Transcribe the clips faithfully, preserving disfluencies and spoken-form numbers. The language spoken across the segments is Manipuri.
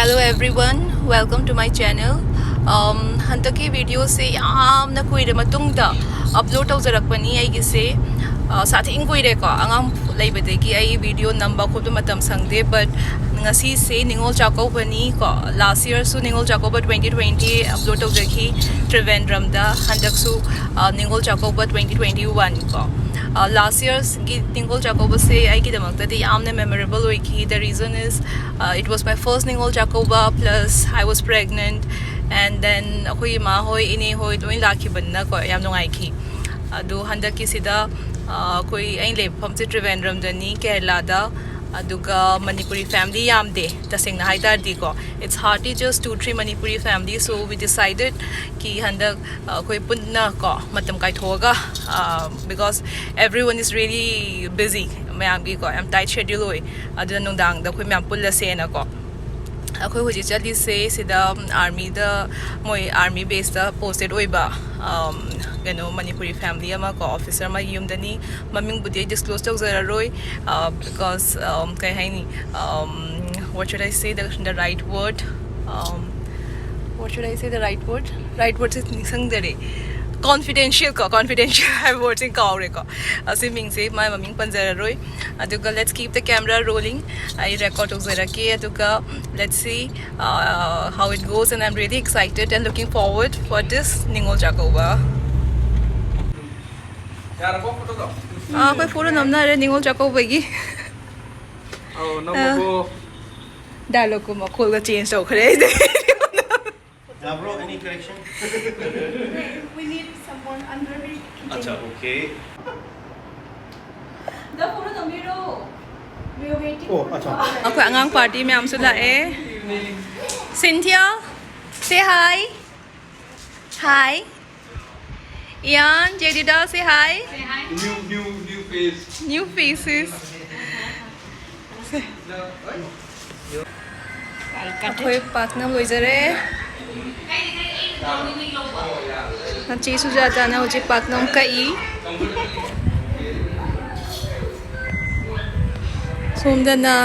Hello everyone, welcome to my channel. Um, ꯍꯟꯗꯛꯀꯤ ꯚꯤꯗꯤꯑꯣꯁꯦ ꯌꯥꯝꯅ ꯀꯨꯏꯔ ꯃꯇꯨꯡꯗ ꯑꯞꯂꯣꯗ ꯇꯧꯖꯔꯛꯄꯅꯤ ꯑꯩꯒꯤꯁꯦ꯫ ꯑ, ꯁꯥꯊꯦꯡ ꯀꯨꯏꯔꯦꯀꯣ, ꯑꯉꯥꯡ ꯂꯩꯕꯗꯒꯤ ꯑꯩ ꯚꯤꯗꯤꯑꯣ ꯅꯝꯕ ꯈꯣꯠꯄ ꯃꯇꯝ ꯁꯪꯗꯦ꯫ But ꯉꯁꯤꯁꯦ ꯅꯤꯉꯣꯜ ꯆꯥꯛꯀꯧꯕꯅꯤ ꯀꯣ꯫ Last yearꯁꯨ Ningol Chakkouba twenty twenty upload ꯇꯧꯖꯈꯤ ꯇ꯭ꯔꯤꯚꯦꯟꯗ꯭ꯔꯝꯗ꯫ ꯍꯟꯗꯛꯁꯨ, ꯑ, Ningol Chakkouba twenty twenty one ꯀꯣ꯫ ꯑ, last yearꯁꯒꯤ ꯅꯤꯉꯣꯜ ꯆꯥꯛꯀꯧꯕꯁꯦ ꯑꯩꯒꯤꯗꯃꯛꯇꯗꯤ ꯌꯥꯝꯅ memorable ꯑꯣꯏꯈꯤ꯫ The reason is, uh, it was my first Ningol Chakkouba, plus I was pregnant, and then ꯑꯩꯈꯣꯏ ꯏꯃꯥ ꯍꯣꯏ, ꯏꯅꯦ ꯍꯣꯏ ꯂꯣꯏ ꯂꯥꯛꯈꯤꯕꯅꯤꯅꯀꯣ, ꯌꯥꯝ ꯅꯨꯡꯉꯥꯏꯈꯤ꯫ ꯑꯗꯣ ꯍꯟꯗꯛꯀꯤꯁꯤꯗ, ꯑ, ꯑꯩꯈꯣꯏ, ꯑꯩꯅ ꯂꯩꯕ ꯃꯐꯝꯁꯦ ꯇ꯭ꯔꯤꯚꯦꯟꯗ꯭ꯔꯝꯗꯅꯤ, ꯀꯦꯔꯂꯥꯗ꯫ ꯑꯗꯨꯒ ꯃꯅꯤꯄꯨꯔꯤ family ꯌꯥꯝꯗꯦ, ꯇꯁꯦꯡꯅ ꯍꯥꯏ ꯇꯥꯔꯗꯤꯀꯣ, it's hardly just two three Manipuri families, so we decided ꯀꯤ ꯍꯟꯗꯛ, ꯑ, ꯑꯩꯈꯣꯏ ꯄꯨꯟꯅ ꯀꯣ ꯃꯇꯝ ꯀꯥꯏꯊꯣꯛꯑꯒ, ꯑ, because everyone is really busy, ꯃꯌꯥꯝꯒꯤꯀꯣ ꯌꯥꯝ tight schedule ꯑꯣꯏ꯫ ꯑꯗꯨꯅ ꯅꯨꯡꯗꯥꯡꯗ ꯑꯩꯈꯣꯏ ꯃꯌꯥꯝ ꯄꯨꯜꯂꯁꯦꯅꯀꯣ꯫ ꯑꯩꯈꯣꯏ ꯍꯧꯖꯤꯛ ꯆꯠꯂꯤꯁꯦ ꯁꯤꯗ ꯑꯥꯔꯃꯤꯗ, ꯃꯣꯏ ꯑꯥꯔꯃꯤ ꯕꯦꯁꯇ ꯄꯣꯁꯇꯦꯠ ꯑꯣꯏꯕ, ꯑꯝ, ꯀꯩꯅꯣ, ꯃꯅꯤꯄꯨꯔꯤ family ꯑꯃ ꯀꯣ, ꯑꯣꯐꯤꯁꯔ ꯑꯃꯒꯤ ꯌꯨꯝꯗꯅꯤ꯫ ꯃꯃꯤꯡꯕꯨꯗꯤ ꯑꯩ ꯗꯤꯁꯀ꯭ꯂꯣꯁ ꯇꯧꯖꯔꯔꯣꯏ, because, ꯀꯩ ꯍꯥꯏꯅꯤ, what should I say the, the right word? What should I say the right word? Right wordꯁꯦ ꯅꯤꯡꯁꯤꯡꯗꯔꯦ꯫ Confidential ꯀꯣ, confidential ꯍꯥꯏꯕ wordꯁꯦ ꯀꯥꯎꯔꯦꯀꯣ꯫ ꯑꯁꯤ ꯃꯤꯡꯁꯦ, ꯃꯥꯏ ꯃꯃꯤꯡ ꯄꯟꯖꯔꯔꯣꯏ꯫ ꯑꯗꯨꯒ let's keep the camera rolling. ꯑꯩ ꯔꯦꯀꯣꯔꯗ ꯇꯧꯖꯔꯛꯀꯦ꯫ ꯑꯗꯨꯒ let's see, uh, how it goes, and I'm really excited and looking forward for this Ningol Chakkouba. ꯑꯥ, ꯑꯩꯈꯣꯏ ꯐꯣꯇꯣ ꯅꯝꯅꯔꯦ ꯅꯤꯉꯣꯜ ꯆꯥꯛꯀꯧꯕꯒꯤ꯫ ꯑꯧ, ꯅꯝꯃꯣꯀꯣ꯫ ꯗꯥꯏꯂꯣꯒꯀꯨꯝꯕ ꯈꯣꯜꯒ ꯆꯦꯟꯖ ꯇꯧꯈ꯭ꯔꯦ ꯑꯩꯗꯤ꯫ ꯌꯥꯕ꯭ꯔꯣ? Any correction? We need someone under me. ꯑꯠꯆꯥ, okay. ꯗ ꯐꯣꯇꯣ ꯅꯝꯕꯤꯔꯣ꯫ We are waiting ꯑꯣ, for ꯑꯠꯆꯥ꯫ ꯑꯩꯈꯣꯏ ꯑꯉꯥꯡ ꯄꯥꯔꯇꯤ ꯃꯌꯥꯝꯁꯨ ꯂꯥꯛꯑꯦ꯫ Cynthia, say hi. Hi. Ian, Jedida, say hi. New, new, new face. New faces. ꯑꯩꯈꯣꯏ ꯄꯥꯛꯅꯝ ꯂꯣꯏꯖꯔꯦ꯫ ꯃꯆꯦ ꯁꯨꯖꯥꯇꯥꯅ ꯍꯧꯖꯤꯛ ꯄꯥꯛꯅꯝ ꯀꯛꯏ꯫ ꯁꯣꯝꯗꯅ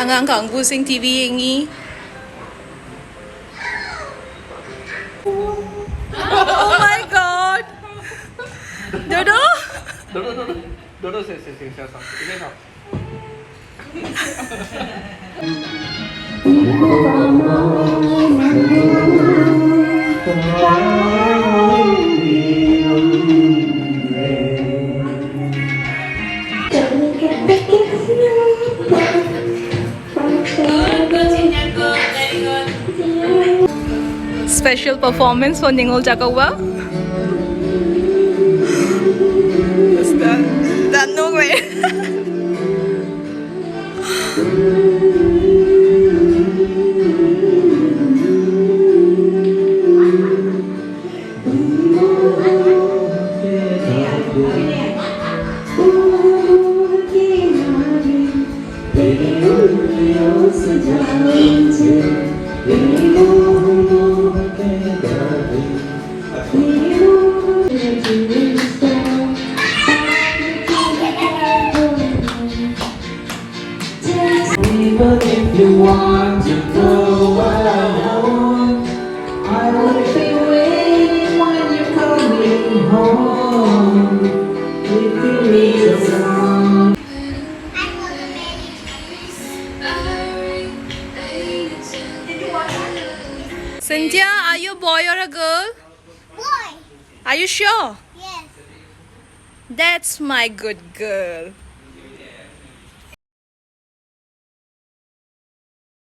ꯑꯉꯥꯡ ꯀꯥꯡꯕꯨꯁꯤꯡ ꯇꯤ ꯚꯤ ꯌꯦꯡꯉꯤ꯫ Oh my God! Dodo! Dodo, Dodo, Dodo, sini, sini, sini, sini, sini. Special performance for Ningol Chakouba. That, that no way. Even if you want to go alone, I will be waiting when you're coming home. If you need a song. Cynthia, are you a boy or a girl? Boy. Are you sure? Yes. That's my good girl.